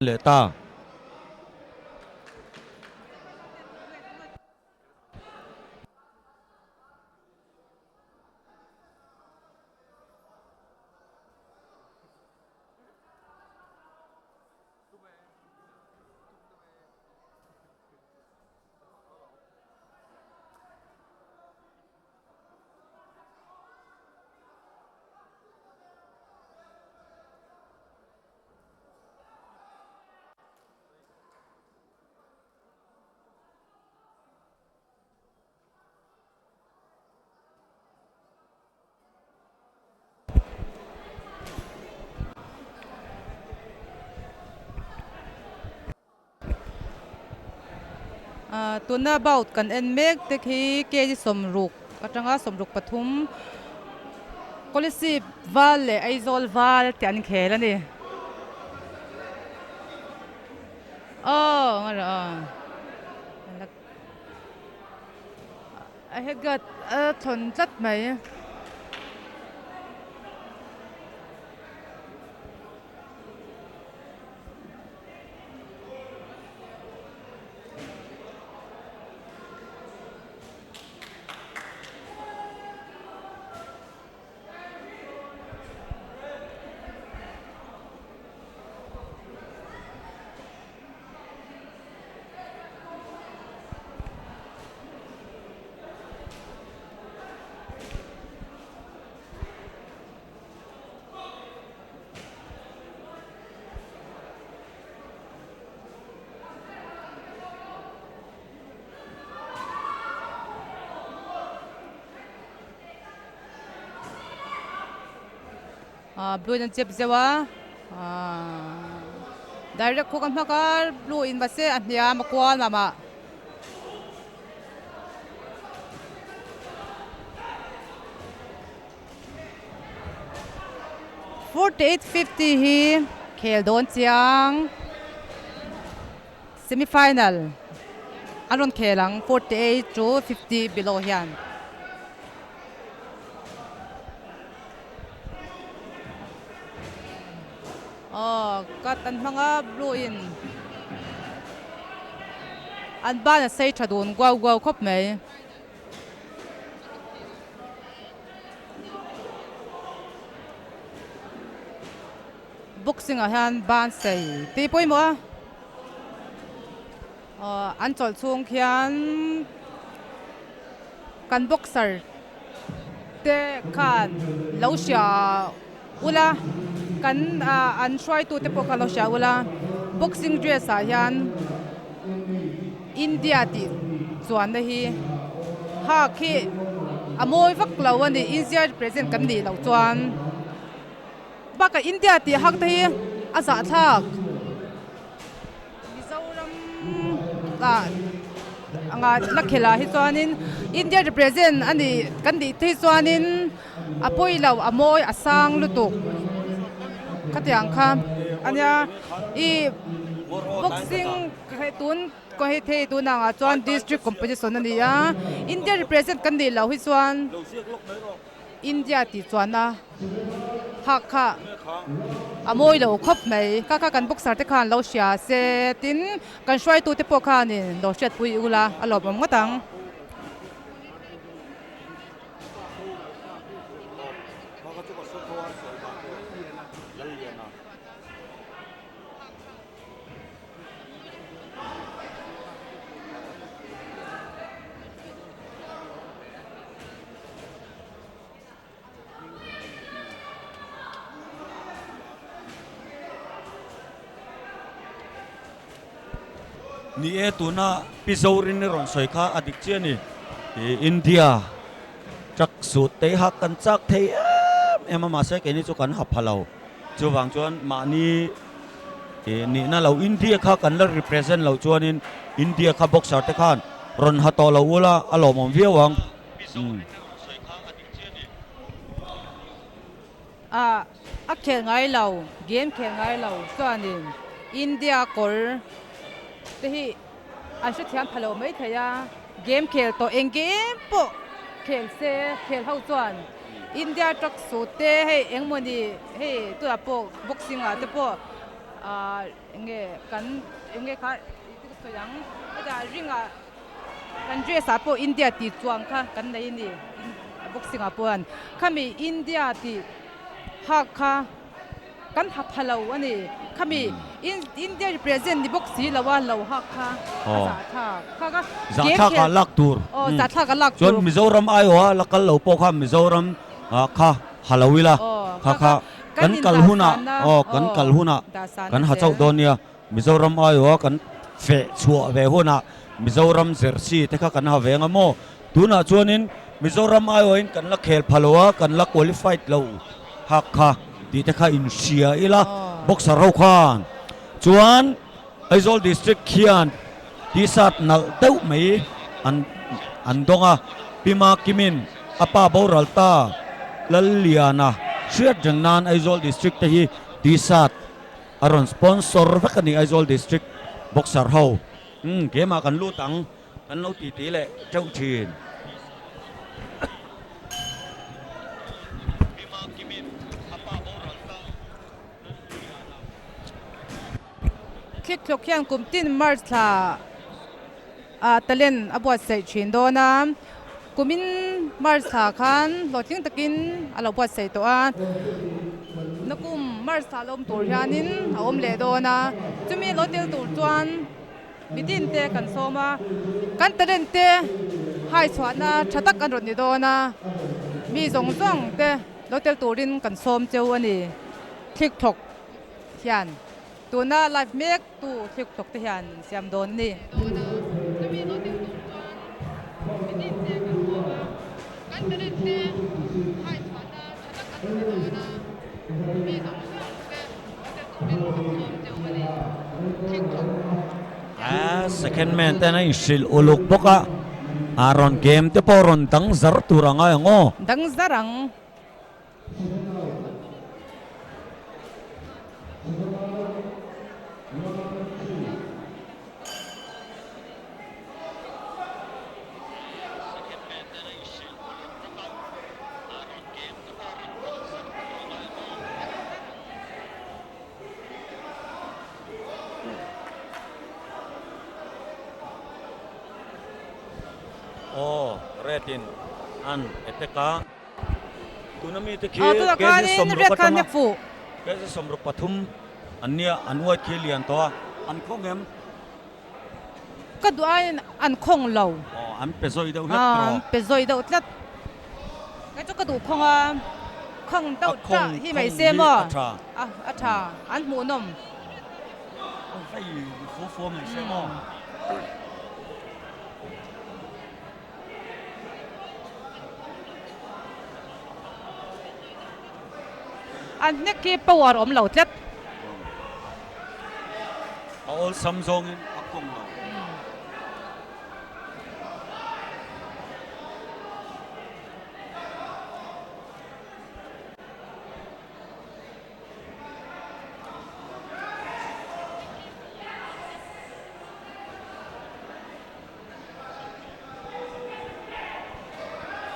leh ta. Tuna bout kan en mek te khi kg sawmruk atanga 63 Kolasib val leh Aizawl val tih an inkhel a ni. Aw A headguard a thawn tlat mai. Ah blue in an chep zeuh a ah direct khawk a hmak a blue in mahse a hniam a kual mah mah. 48-50 hi khel dawn chiang semi final an rawn khel ang 48 to 50 below hian. Aw cut an hmang a blue in an ban a sei tha dun guau guau khawp mai. Boxing ah hian ban sei tih pawimawh a aw an chawlh chhung khian kan boxer te khan lo hria ula kan ah an hruaitu te pawh khan lo hria ula boxing dress ah hian India tih chuanna hi hak hi a mawi vak lo a ni India represent kan nih loh chuan bakah India tih hak te hi a zahthlak Mizoram ah anga la khelh ah hi chuanin India represent a nih kan nih te hi chuanin a pawi lo a mawi a sang lutuk khatiang kha ania ih boxing Hei tun ka hei thei tun ang ah chuan district competition a ni a India represent kan nih loh hi chuan India tih chuan a hak kha a mawi lo khawp mai kha kha kan boxer te khan lo hria se tin kan hruaitu te pawh khanin lo hriatpui ula a lawmawm ngawt ang. Ni e, tuna Pi Zorin i rawn sawi kha a dik chiah a ni. India truck suit te hi kan chak thei em em a, mahse keini chu kan ha pha lo. Chuvang chuan mahni nihna lo India kha kan la represent loh chuanin India kha boxer te khan rawn ha tawh lo ula a lawmawm viau ang. A a khel ngai lo, game khel ngai lo chuanin India kawr te hi an hrethiam pha lo maithei a, game khel tawh eng game pawh khel se khel ho chuan India truck suit te hei engmawni hei tunah pawh boxing ah te pawh. Ah enge kan enge kha tih te ka sawi ang hetah ring ah kan dress ah pawh India tih chuang kha kan nei a ni boxing ah pawh khami India tih hak kha kan ha pha lo a ni khami India represent ni bawk si lo a lo hak kha a zahthlak kha kha zahthlak ah lak tur aw zahthlak ah lak tur chuan Mizoram aiawh a la kal lo pawh kha Mizoram kha ha lo ila kha kha Kan kal hunah aw kan kal hunah kan ha chauh dawn nia. Mizoram aiawha kan feh chhuah ve hunah Mizoram jersey te kha kan ha ve anga maw? Tunah chuanin Mizoram aiawhin kan la khel pha lo a, kan la qualified lo hak kha tih te kha inhria ila boxer ho khan chuan Aizawl District khian T-shirt nalh deuh mai an an dawng a, Pi Makimin a pa boral ta Lalliana hriat reng nan Aizawl District te hi T-shirt a rawn sponsor vek a ni Aizawl District boxer ho. Umm game ah kan lut ang kan lo titi leh teuh thin. Pi Makimin a pa boral ta Lalliana. Thlikthlawk hian kum tin March thla ah talent a buatsaih thin dawn a, kumin March thla khan hlawhtling takin a lo buatsaih tawh a, nakum March thla la awm tur hianin a awm leh dawn a, chumi lo tel tur chuan mitin te kan sawm a, kan talent te hai chhuahna tha tak an rawn ni dawn a, mi zawng zawng te lo tel turin kan sawm cheu a ni thlikthlawk hian. Tuna live mek tu thlik hlawk te hian an siam dawn a ni. A second man ten a inhrilh uluk bawk a, a rawn game te pawh rawn dang zar tur a ngai ang aw. Dang zar ang. Aw, red in an attack a. Tuna mite khi Aw tunah kg khanin sawmruk red khan atanga hnek fuh. kg 63 an nia an uai khi lian tawh a an khawng em? Ka duh aiin an khawng lo. Aw an pe zawi deuh hlek tawh. An pe zawi deuh tlat. Kei chu ka duh khawng a khawng deuh tah hi mai se maw? A tha. A tha an hmuhnawm. Hei fua fua mai se maw? An hnek khi power awm lo tlat. A awlsam zawngin a kawng lo.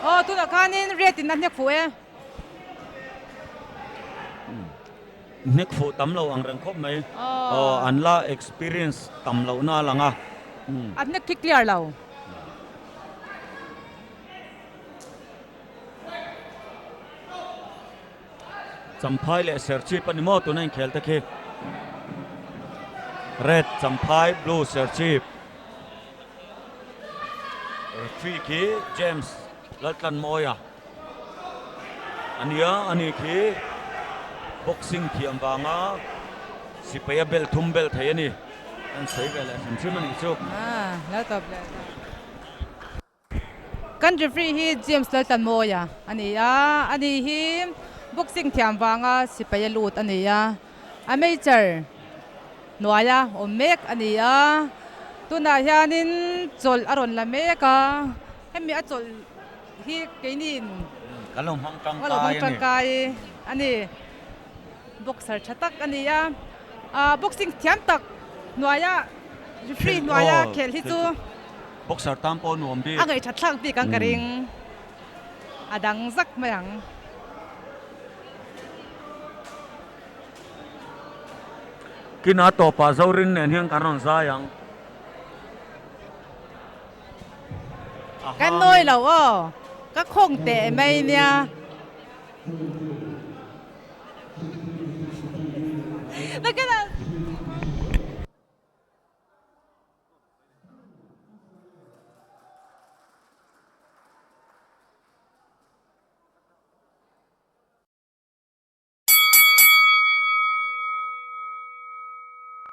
Aw tunah khanin red in a hnek fuh e. Hnek fuh tam lo ang reng khawp mai. Aw an la experience tam lohna a lang a. A hnek khi clear lo. Champhai leh Serchhip a ni maw tuna inkhel te khi. Red Champhai Blue Serchhip. Referee khi James Laltlanmawia a nia ani khi boxing thiam vanga sipai a bel thum bel thei a ni. An sawi ve leh hrim hrim a nih chu. Ah, lo tawp leh ta. Kan referee hi James Laltlanmawia a ni a, ani hi boxing thiam vanga sipai a lut a ni a, amateur hnuaia awm mek a ni a, tunah hianin chawlh a rawn la mek a, hemi a chawlh hi keiniin Kan lo hmang tangkai a ni. Boxer tha tak a ni a, boxing thiam tak hnuaia referee hnuaia khel hi chu Boxer tan pawh nuam bik. A ngaihthat thlak bik ang ka ring. A dang zak mai ang. Nakinah tawpah Zorin nen hian kan rawn zai ang. Kan nawi lo aw, ka khawng teh mai nia. Nakinah.